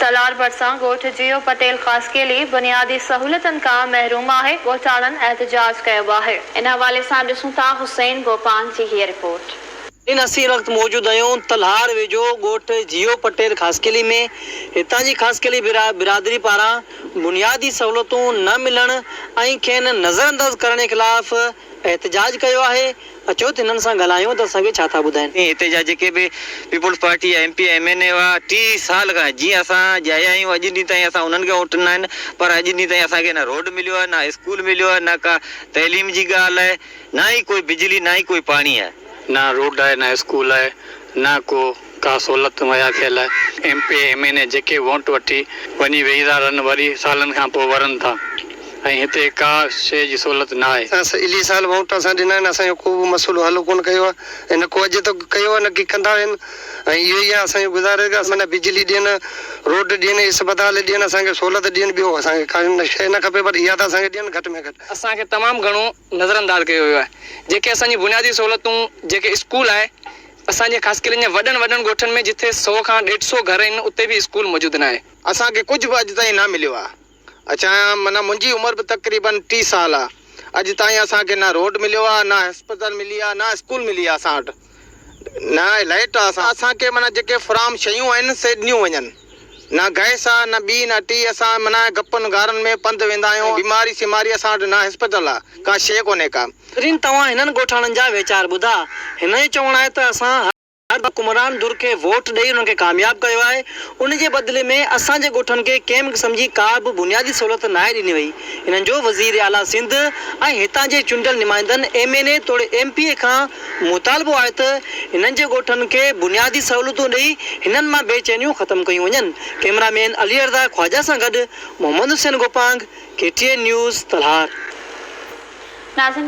تلهار ڀرسان ڳوٺ جيئو پٽيل خاصخيلي بنيادي سهولتن کان محروم آهي، ڳوٺاڻن احتجاج ڪيو آهي. ان حوالي سان ڏسون ٿا حسين گوپانگ جي هيء رپورٽ. ان اسين هن وقت موجود آهيون تلهار ويجهو ڳوٺ جيئو پٽيل خاصخيلي ۾، هتان جي خاصخيلي برادري پاران بنيادي سهولتون نه ملڻ ۽ کين نظرانداز ڪرڻ جي خلاف احتجاج ڪيو آهي، اچو ته هنن سان ڳالهايون ته اسان کي ڇا ٿا ٻڌائين. هتي جا جيڪي به پيپلز پارٽي جا ايم پي ايم اين اي هئا 30 سال کان جيئن اسان ڄايا آهيون اڄ ڏينهن تائين اسان انهن کي ووٽ ڏنا آهن پر اڄ ڏينهن تائين اسان کي نه روڊ مليو آهي نه اسڪول مليو آهي نه ڪا تعليم جي ڳالهه آهي نه ئي ڪوئي بجلي نه ئي ڪوئي پاڻي آهي. نه روڊ آهي نه اسڪول آهي نه ڪو ڪا سهولت مهيا ٿيل آهي. M P A M N A جيڪي ووٽ وٺي وڃي ويهي ٿا رهن وري سالن کان پوء ورن ٿا ۽ هتي ڪا شيء جي سهولت نه آهي. اسان الي سال ووٽ اسان ڏنا آهن اسان جو ڪو به مسئلو حل ڪونه ڪيو آهي ۽ نه ڪو اڄ تڪ ڪيو آهي نه ڪي ڪندا آهن ۽ اهو ئي آهي اسان جي گذارش ته معنيٰ بجلي ڏين روڊ ڏين اسپتال ڏين اسان کي سهولت ڏين ٻيو اسان کي ڪا شيء نه کپي پر اها ته اسان کي ڏين گهٽ ۾ گهٽ. اسان کي تمام گهڻو نظرانداز ڪيو ويو آهي جيڪي اسان جي بنيادي سهولتون جيڪي اسڪول آهي اسان جي خاصخيلين جي وڏن وڏن ڳوٺن ۾ جٿي سو کان ڏيڍ سو گهر آهن اتي به اسڪول موجود ناهي. اسان کي ڪجهه به اڄ تائين نه مليو آهي اڇا معنيٰ منهنجي عمر به تقريبن 30 سال آهي اڄ تائين اسان کي نه روڊ مليو آهي نه اسپتال ملي آهي نه اسڪول ملي آهي اسان وٽ نه لائيٽ آ اسان کي معنيٰ جيڪي فراهم شيون آهن سي ڏنيون وڃن نه گئس آ نه ٻي نه ٽي اسان معنيٰ گپن غارن ۾ پنڌ ويندا آهيون بيماري سيماري اسان وٽ نه هسپتال آ ڪا شيء ڪونهي ڪا. پھرين توهان هنن ڳوٺاڻن جا ويچار ٻڌا. هنن جو چوڻ آهي ته اسان هر حڪمران ڌر کي ووٽ ڏئي انهن کي ڪامياب ڪيو آهي ان جي بدلي ۾ اسان جي ڳوٺن کي ڪنهن به قسم جي ڪا به بنيادي سهولت ناهي ڏني وئي. هنن جو وزير اعليٰ سنڌ ۽ هتان جي چونڊيل نمائندن ايم اين اي توڙي ايم پي اي کان مطالبو آهي ته هنن جي ڳوٺن کي بنيادي سهولتون ڏئي هنن مان بي چينيون ختم ڪيون وڃن. ڪئميرا مين علي ارضا خواجه سان گڏ Muhammad Hussain Gopang, K T N news, Talhar. ناظرين.